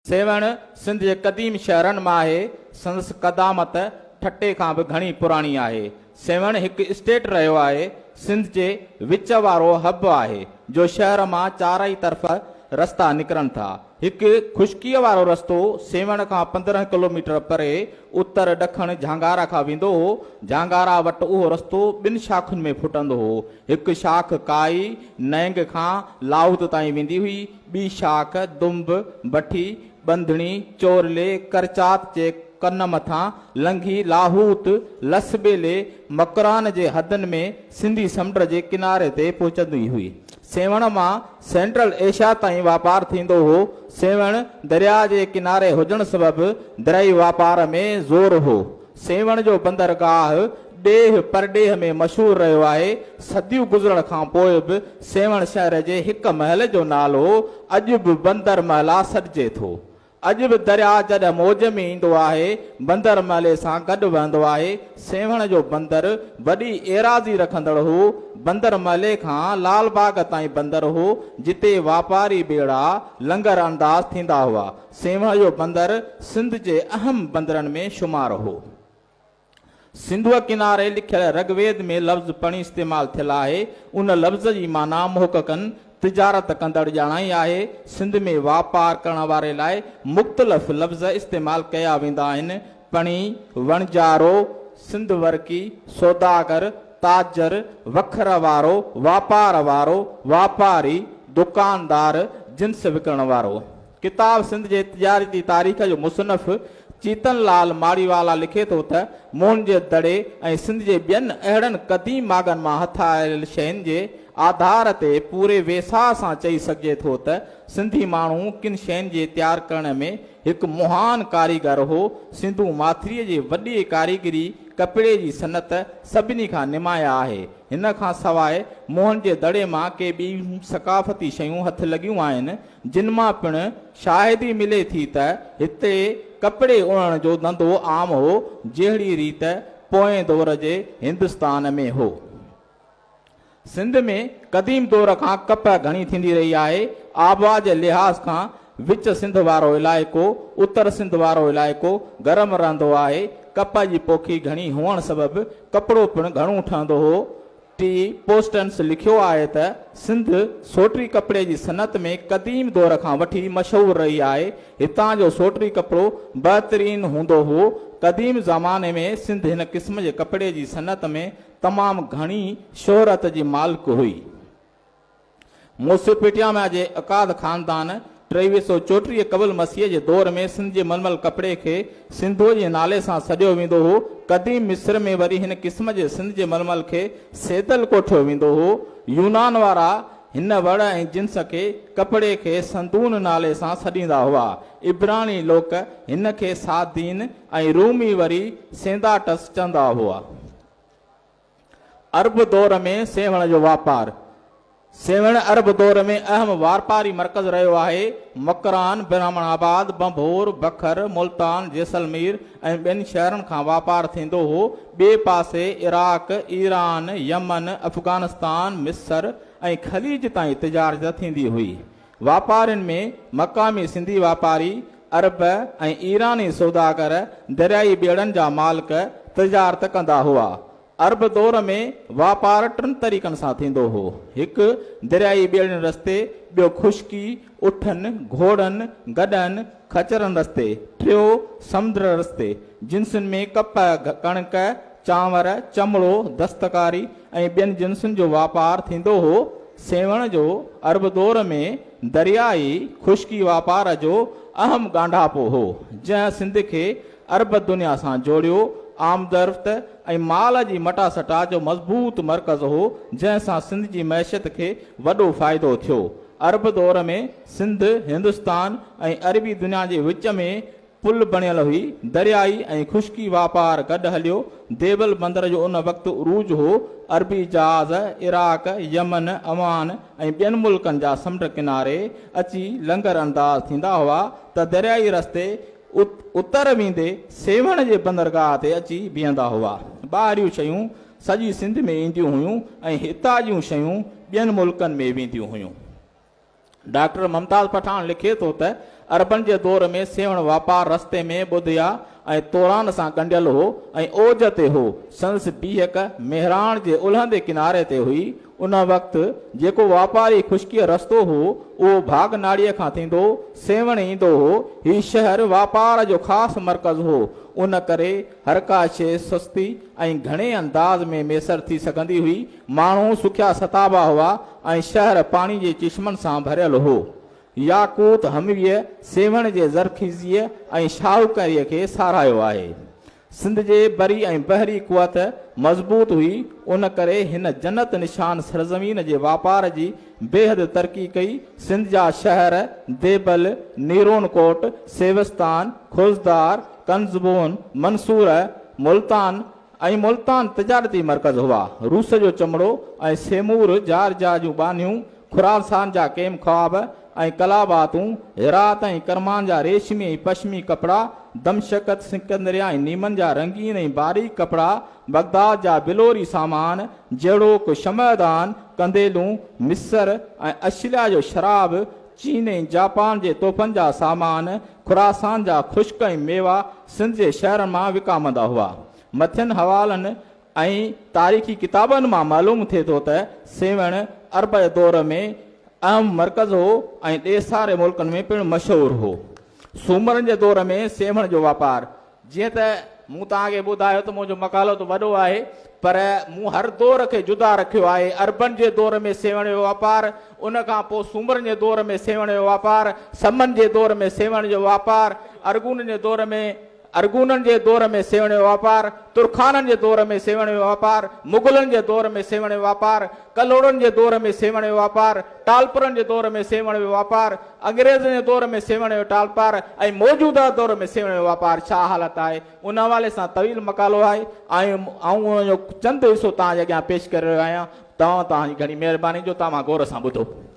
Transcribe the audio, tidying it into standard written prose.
سيوهڻ سنڌ جي قديم شهرن مان آهي. سندس قدامت ٺٽي کان به گهڻي پراڻي آهي. سيوهڻ هڪ اسٽيٽ رهيو آهي. سنڌ جي وچ وارو حب آهي، جو شهر مان چارئي طرف رستا نڪرن ٿا. هڪ خشڪيء وارو رستو سيوهڻ کان 15 ڪلوميٽر پري اتر ڏکڻ جهانگارا کان ويندو هو. جهانگارا وٽ اهو رستو ٻن شاخن ۾ ڦٽندو هو. هڪ شاخ ڪائي نئنگ کان لاهوت تائين ويندي هئي. ٻي شاخ دنب، بٺي، ٻنڌڻي، چورلي، ڪرچات جي ڪن مٿان لنگهي لاهوت، لسٻيلي، مڪران جي حدن ۾ سنڌي سمنڊ جي ڪناري تي پهچندي هئي. سيوهڻ مان سينٽرل ايشيا تائين واپار ٿيندو هو. سيوهڻ درياء جي ڪناري هجڻ سبب دريائي واپار ۾ زور هو. سيوهڻ جو بندرگاهه ڏيهه پرڏيهه ۾ مشهور رهيو آهي. صديون گذرڻ کان پوء به سيوهڻ شهر جي هڪ محل جو نالو اڄ به بندر محلا سڏجي ٿو. اڄ به درياء جڏهن موج ۾ ايندو آهي، بندر محلي سان گڏ وهندو آهي. سيوهڻ جو بندر وڏي ايراضي رکندڙ هو. بندر محلي کان لال باغ تائين بندر هو، جتي واپاري ٻيڙا لنگر انداز ٿيندا هئا. سيوهڻ جو بندر سنڌ جي اهم بندرن ۾ شمار هو. سنڌوء ڪناري لکيل رگ ويد ۾ لفظ پڻي استعمال ٿيل آهي. ان لفظ جي معنيٰ محققن تجارت ڪندڙ ڄاڻائي آهي. سنڌ ۾ واپار ڪرڻ واري لاء مختلف لفظ استعمال ڪيا ويندا آهن. پڻي، وڻجارو، سنڌ ورڪي، سوداگر، تاجر، وکر وارو، واپار وارو، واپاري، دڪاندار، جنس وڪڻڻ وارو. ڪتاب سنڌ جي تجارتي تاريخ جو مصنف چيتن لال ماڙيوالا لکي ٿو ته موهن جي دڙي ۽ سنڌ جي ٻين اهڙن قديم ماڳن مان هٿ آيل شين جي آڌار تي پوري ويساهه سان چئي سگهجي ٿو ته سنڌي ماڻهو ڪن شين جي تيار ڪرڻ ۾ هڪ مهان ڪاريگر هو. سنڌو ماٿريء جي وڏي ڪاريگري ڪپڙي جي صنعت سڀني کان نمايان آهي. هن کان سواء موهن جي دڙي مان ڪي ٻيون ثقافتي شيون هٿ لڳيون آهن، جن مان پڻ شاهدي ملي ٿي ته هتي ڪپڙي اڻڻ جو ڌنڌو عام هو، جهڙي ريت پوئين دور جي هندستان ۾ هو. سنڌ ۾ قديم دور کان ڪپهه گهڻي ٿيندي رهي آهي. آبهوا جي لحاظ کان وچ سنڌ وارو علائقو، اتر سنڌ وارو علائقو گرم رهندو آهي. ڪپهه جي پوکي گهڻي هئڻ سبب ڪپڙو پڻ گهڻو ٺهندو هو. ٽي پوسٽنس لکيو آهي ته سنڌ سوٽري ڪپڙي جي صنعت ۾ قديم دور کان وٺي مشهور رهي آهي. هتان جو سوٽري ڪپڙو بهترين هوندو هو. قديم زماني ۾ سنڌ هن قسم جي ڪپڙي جي صنعت ۾ تمام گهڻي شهرت جي مالڪ هئي. موسوپٽياميا جي اڪاد خاندان 2334 قبل مسيح جي دور ۾ سنڌ جي ململ ڪپڙي کي سنڌوء جي نالي سان سڏيو ويندو هو. قديم مصر ۾ وري هن قسم جي سنڌ جي ململ کي سيدل ڪوٺيو ويندو هو. يونان وارا هن وڙ ۽ جنس کي ڪپڙي کي سندون نالي سان سڏيندا هئا. عبراڻي لوڪ هن کي سادين ۽ رومي وري سينداٽس چوندا هئا. عرب دور ۾ سيوهڻ جو واپار. سيوهڻ عرب دور ۾ اهم واپاري مرڪز رهيو آهي. مڪران، برهمڻ آباد، ڀنڀور، بکر، ملتان، جيسلمير ۽ ٻين شهرن کان واپار ٿيندو هو. ٻئي پاسي عراق، ايران، يمن، افغانستان، مصر ۽ خليج تائين تجارت ٿيندي هئي. واپارين ۾ مقامي سنڌي واپاري، عرب ۽ ايراني سوداگر، دريائي ٻيڙن جا مالڪ تجارت ڪندا هئا. عرب دور ۾ واپار ٽن طريقن سان ٿيندو هو. هڪ دريائي ٻيڙين رستي، ٻيو خشڪي، اٺن، گهوڙن، گڏهن، خچرن رستي، ٽيو سمنڊ رستي. جنسن ۾ ڪپهه، ڪڻڪ، چانور، چمڙو، دستڪاري ۽ ٻين جنسن جو واپار ٿيندو هو. سيوهڻ جو عرب دور ۾ دريائي خشڪي واپار جو اهم ڳانڍاپو هو، جنهن سنڌ کي عرب دنيا سان جوڙيو. آمدرفت ۽ مال جي مٽاسٽا جو مضبوط مرڪز هو، جنهن سان سنڌ جي معيشت کي وڏو فائدو ٿيو. عرب دور ۾ سنڌ، هندستان ۽ عربي دنيا جي وچ ۾ پل بڻيل هئي. دريائي ۽ خشڪي واپار گڏ هليو. ديبل بندر جو ان وقت عروج هو. عربي جهاز عراق، يمن، عمان ۽ ٻين ملڪن جا سمنڊ ڪناري اچي لنگر انداز ٿيندا هئا ته دريائي رستي اتر ويندي سيوهڻ جي بندرگاهه تي اچي بيهندا هئا. ٻاهريون شيون سڄي سنڌ ۾ اينديون هيون ۽ هتان جون شيون ٻين ملڪن ۾ وينديون هيون. ڊاڪٽر ممتاز پٺاڻ لکي ٿو ته عربن جي دور ۾ سيوهڻ واپار رستي ۾ ٻڌيا ۽ توران سان ڳنڍيل هو ۽ اوج تي هو. سندس بيهڪ مهراڻ جي الهندي ڪناري تي هئي. ان وقت جيڪو واپاري خشڪيء رستو هو، اهو ڀاڳناڙيء کان ٿيندو سيوهڻ ايندو هو. هي شهر واپار جو خاص مرڪز هو. ان ڪري هر ڪا شيء سستي ۽ گهڻي انداز ۾ ميسر ٿي سگهندي هئي. ماڻهو سکيا ستابا هئا ۽ شهر پاڻي جي چشمن سان ڀريل هو. ياقوت حمويء سيوهڻ جي زرخيزيء ۽ شاهوڪاريء کي ساراهيو آهي. سنڌ جي بري ۽ بحري قوت مضبوط هئي، ان ڪري هن جنت نشان سرزمين جي واپار جي بيحد ترقي ڪئي. سنڌ جا شهر ديبل، نيرون ڪوٽ، سيوستان، خضدار، قنزبون، منصوره، ملتان ۽ ملتان تجارتي مرڪز هئا. روس جو چمڙو ۽ سيمور جارجيا جون ٻانهيون، خراسان جا ڪيم خواب ۽ قلاباتون، هرات ۽ ڪرمان جا ريشمي ۽ پشمي ڪپڙا، دمشق، سڪندريا ۽ نيمن جا رنگين ۽ باريڪ ڪپڙا، بغداد جا بلوري سامان، جهڙوڪ شمعدان، قنديلون، مصر ۽ اشليا جو شراب، چين ۽ جاپان جي تحفن جا سامان، خراسان جا خشڪ ۽ ميوا سنڌ جي شهرن مان وڪامندا هئا. مٿين حوالن ۽ تاريخي ڪتابن مان معلوم ٿئي ٿو ته سيوهڻ عرب جي دور ۾ اهم مرڪز هو ۽ ڏيساري ملڪن ۾ پڻ مشهور هو. سومرن جي دور ۾ سيوهڻ جو واپار. جيئن ته مون توهان کي ٻڌايو ته منهنجو مقالو ته وڏو آهي پر مون هر دور کي جدا رکيو آهي. عربن جي دور ۾ سيوهڻ جو واپار، ان کان پوء سومرن جي دور ۾ سيوهڻ جو واپار، سمن جي دور ۾ سيوهڻ جو واپار، ارغونن جي دور ۾. ارغونن جي دور ۾ سيوهڻ جو واپار، ترخانن جي دور ۾ سيوهڻ جو واپار، مغلن جي دور ۾ سيوهڻ جو واپار، ڪلهوڙن جي دور ۾ سيوهڻ جو واپار، ٽالپرن جي دور ۾ سيوهڻ جو واپار، انگريزن جي دور ۾ سيوهڻ جو ٽالپار ۽ موجوده دور ۾ سيوهڻ جو واپار ڇا حالت آهي، ان حوالي سان طويل مقالو آهي ۽ آئون ان جو چند حصو توهان جي اڳيان پيش ڪري رهيو آهيان. توهان توهان جي گهڻي مهرباني جو توهان غور سان ٻڌو.